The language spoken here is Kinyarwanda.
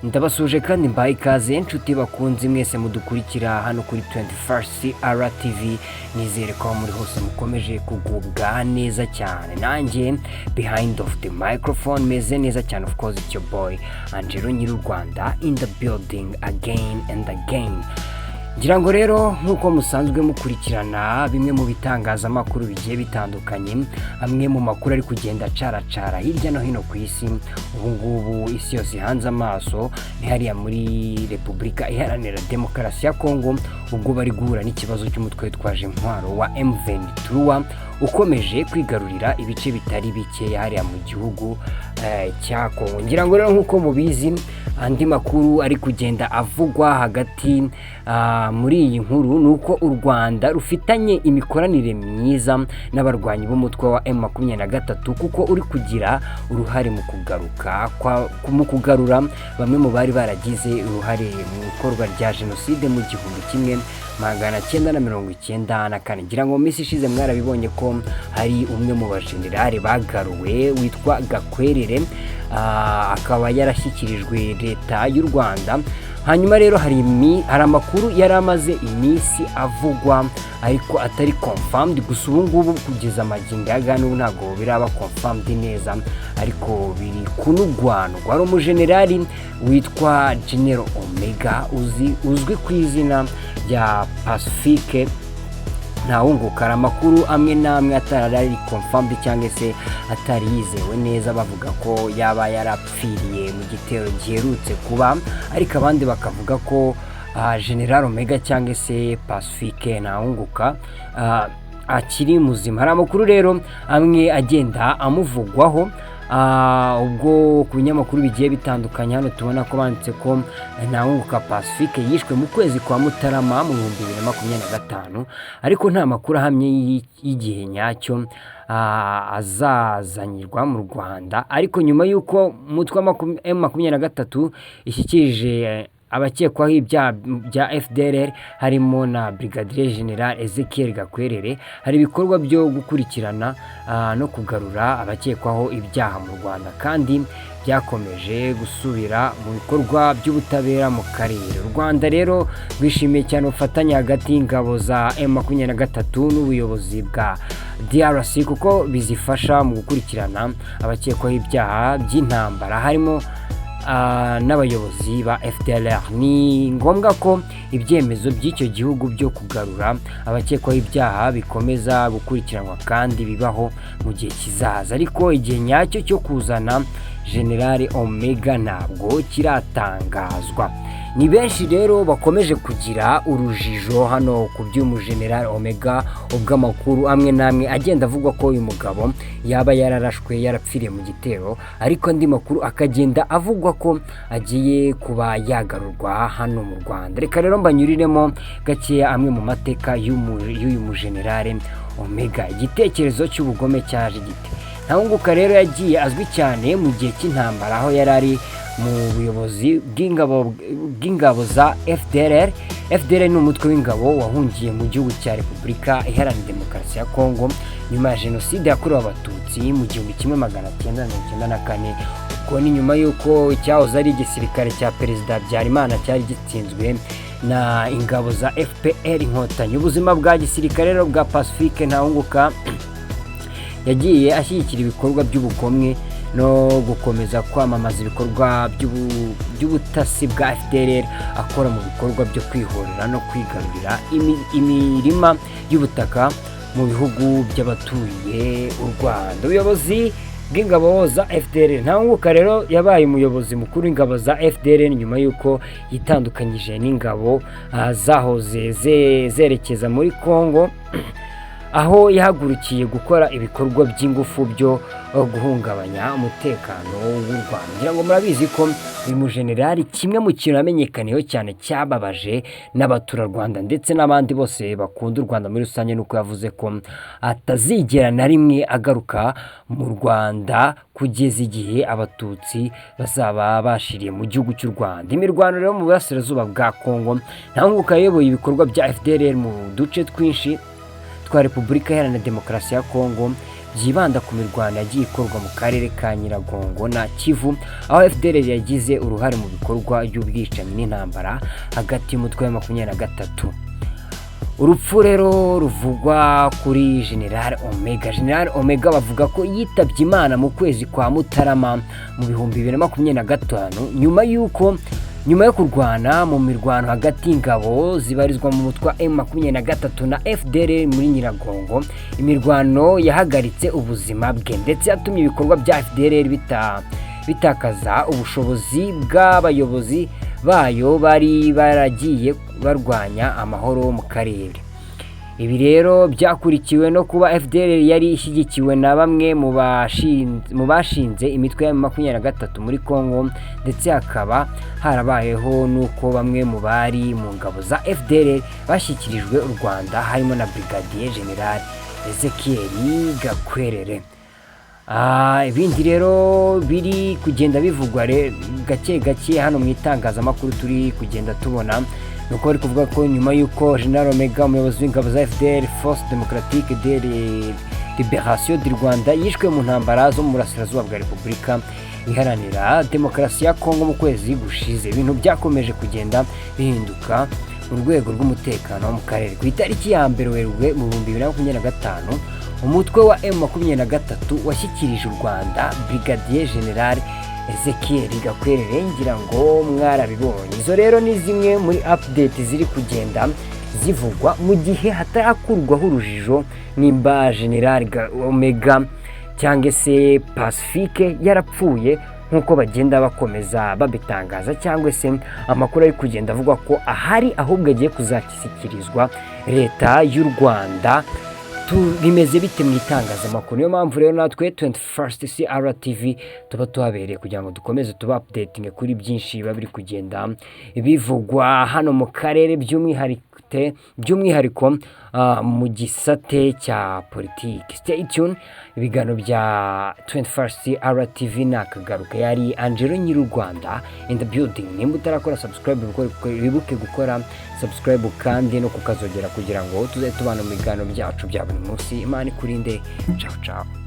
Ndabasuje kandi mbaye ikaze, inshuti bakunze mwese mudukurikira hano kuri 21 RTV. Nizere ko aho muri hose mukomeje kugubwa neza cyane. Nanjye behind of the microphone meze neza cyane. Of course, it's your boy Angelo Nyiri Rwanda in the building again and again. Ngira ngo rero nk'uko musanzwe mukurikirana bimwe mu bitangazamakuru bigiye bitandukanye, amwe mu makuru ari kugenda acaracara hirya no hino ku isi, ubu ngubu isi yose ihanze amaso ni hariya muri Repubulika Iharanira Demokarasi ya Kongo, ubwo bari guhura n'ikibazo cy'umutwe witwaje intwaro wa M23 ukomeje kwigarurira ibice bitari bikeya hariya mu gihugu cya Kongo. Ngira ngo rero nk'uko mubizi, andi makuru ari kugenda avugwa hagati muri iyi nkuru ni uko u Rwanda rufitanye imikoranire myiza n'abarwanyi b'umutwe wa M23, kuko uri kugira uruhare mu kugarura bamwe mu bari baragize uruhare mu ikorwa rya jenoside mu 1994. Ngira ngo mu minsi ishize mwarabibonye ko hari umwe mu bajenerali bagaruwe witwa Gakwerere, akaba yarashyikirijwe Leta y'u Rwanda. Hanyuma rero hari amakuru yari amaze iminsi avugwa ariko atari confirmed. Gusa ubu ngubu kugeza amagingo aya n'ubu ntabwo biraba confirmed neza, ariko biri kunugwanugwa. Hari umujenerali witwa General Omega uzwi ku izina rya Pacifique Ntawunguka. Hari amakuru amwe n'amwe atari ari confirmed cyangwa se atari yizewe neza, bavuga ko yaba yarapfiriye mu gitero giherutse kuba, ariko abandi bakavuga ko General Omega cyangwa se Pacifique Ntawunguka akiri muzima. Hari amakuru rero amwe agenda amuvugwaho. Ubwo ku binyamakuru bigiye bitandukanye hano tubona ko banditse ko Ntawunguka Pacifique yishwe mu kwezi kwa Mutarama mu 2025, ariko nta makuru ahamye y'igihe nyacyo azazanirwa mu Rwanda. Ariko nyuma y'uko umutwe wa M23 ishyikirije abakekwaho ibyaha bya FDLR, harimo na Brigadier General Ezekiel Gakwerere, hari ibikorwa byo gukurikirana no kugarura abakekwaho ibyaha mu Rwanda kandi byakomeje gusubira mu bikorwa by'ubutabera mu karere. U Rwanda rero rwishimiye cyane ubufatanye hagati y'ingabo za M23 n'ubuyobozi bwa DRC, kuko bizifasha mu gukurikirana abakekwaho ibyaha by'intambara, harimo n'abayobozi ba FDLR. Ni ngombwa ko ibyemezo by'icyo gihugu byo kugarura abakekwaho ibyaha bikomeza gukurikiranwa kandi bibaho mu gihe kizaza, ariko igihe nyacyo cyo kuzana General Omega ntabwo kiratangazwa. Ni benshi rero bakomeje kugira urujijo hano ku by'umujenerali Omega, ubwo amakuru amwe n'amwe agenda avugwa ko uyu mugabo yaba yararashwe, yarapfiriye mu gitero, ariko andi makuru akagenda avugwa ko agiye kuba yagarurwa hano mu Rwanda. Reka rero mbanyuriremo gakeya amwe mu mateka y'uyu mujenerali Omega. Igitekerezo cy'ubugome cyaje gite? Ntawunguka rero yagiye azwi cyane mu gihe cy'intambara, aho yari ari mu buyobozi bw'ingabo za FDLR. FDLR ni umutwe w'ingabo wahungiye mu gihugu cya Repubulika Iharanira Demokarasi ya Kongo nyuma ya jenoside yakorewe Abatutsi mu 1994. Ubwo ni nyuma y'uko icyahoze ari igisirikare cya Perezida Habyarimana cyari gitsinzwe na ingabo za FPR Inkotanyi. Ubuzima bwa gisirikare rero bwa Pacifique Ntawunguka, yagiye ashyigikira ibikorwa by'ubugome no gukomeza kwamamaza ibikorwa by'ubutasi bwa FDLR, akora mu bikorwa byo kwihorera no kwigarurira imirima y'ubutaka mu bihugu by'abatuye u Rwanda. Ubuyobozi bw'ingabo za FDLR: Ntawunguka rero yabaye umuyobozi mukuru w'ingabo za FDLR nyuma y'uko yitandukanyije n'ingabo zahoze zerekeza muri Congo, aho yahagurukiye gukora ibikorwa by'ingufu byo guhungabanya umutekano w'u Rwanda. Ngira ngo murabizi ko uyu mujenerali, kimwe mu kintu yamenyekaniyeho cyane cyababaje n'abaturarwanda ndetse n'abandi bose bakunda u Rwanda muri rusange, ni uko yavuze ko atazigera na rimwe agaruka mu Rwanda kugeza igihe Abatutsi bazaba bashiriye mu gihugu cy'u Rwanda. Imirwano rero mu burasirazuba bwa Kongo: Ntawunguka yayoboye ibikorwa bya FDLR mu duce twinshi twa Repubulika Iharanira Demokarasi ya Kongo. byibanda ku mirwano yagiye ikorwa mu karere ka Nyiragongo na Kivu, aho FDLR yagize uruhare mu bikorwa by'ubwicanyi n'intambara hagati y'umutwe wa 23. Urupfu rero ruvugwa kuri General Omega. General Omega bavuga ko yitabye Imana mu kwezi kwa Mutarama mu 2025, nyuma yo kurwana mu mirwano hagati y'ingabo zibarizwa mu mutwe wa M23 na FDLR muri Nyiragongo. Imirwano yahagaritse ubuzima bwe ndetse yatumye ibikorwa bya FDLR bitakaza ubushobozi bw'abayobozi bayo bari baragiye barwanya amahoro mu karere. Ibi rero byakurikiwe no kuba FDLR yari ishyigikiwe na bamwe mu bashinze imitwe ya 23 muri Congo, ndetse hakaba harabayeho n'uko bamwe mu bari mu ngabo za FDLR bashyikirijwe u Rwanda, harimo na Brigadier General Ezekiel Gakwerere. Ibindi rero biri kugenda bivugwa gake gake hano mu itangazamakuru turi kugenda tubona, ni uko bari kuvuga ko nyuma y'uko General Omega, umuyobozi w'ingabo za FDLR, Force Démocratique de Libération du Rwanda, yishwe mu ntambara zo mu burasirazuba bwa Repubulika Iharanira Demokarasi ya Kongo mu kwezi gushize, ibintu byakomeje kugenda bihinduka mu rwego rw'umutekano wo mu karere. Ku itariki ya 1 Werurwe mu 2025, umutwe wa M23 washyikirije u Rwanda Brigadier General Ezekiel Gakwerere, ngira ngo mwarabibonye. Izo rero ni zimwe muri update ziri kugenda zivugwa mu gihe hatarakurwaho urujijo nimba General Omega cyangwa se Pacifique yarapfuye nk'uko bagenda bakomeza babitangaza, cyangwa se amakuru ari kugenda avuga ko ahari ahubwo agiye kuzashyikirizwa leta y'u Rwanda. Bimeze bite mu itangazamakuru? Niyo mpamvu rero natwe 21st CRTV tuba tuhabereye kugira ngo dukomeze tuba updating kuri byinshi biba biri kugenda bivugwa hano mu karere, by'umwihariko mu gisate cya politiki. Stay tuned, ibiganiro bya 21st CRTV nakagaruka. Yari Angelo Nyiri Rwanda in the building. Nimba utarakora subscribe, wibuke gukora subscribe kandi no kukazogera kugira ngo tuzajye tubana mu biganiro byacu bya buri munsi. Imana ikurinde. Ciao ciao.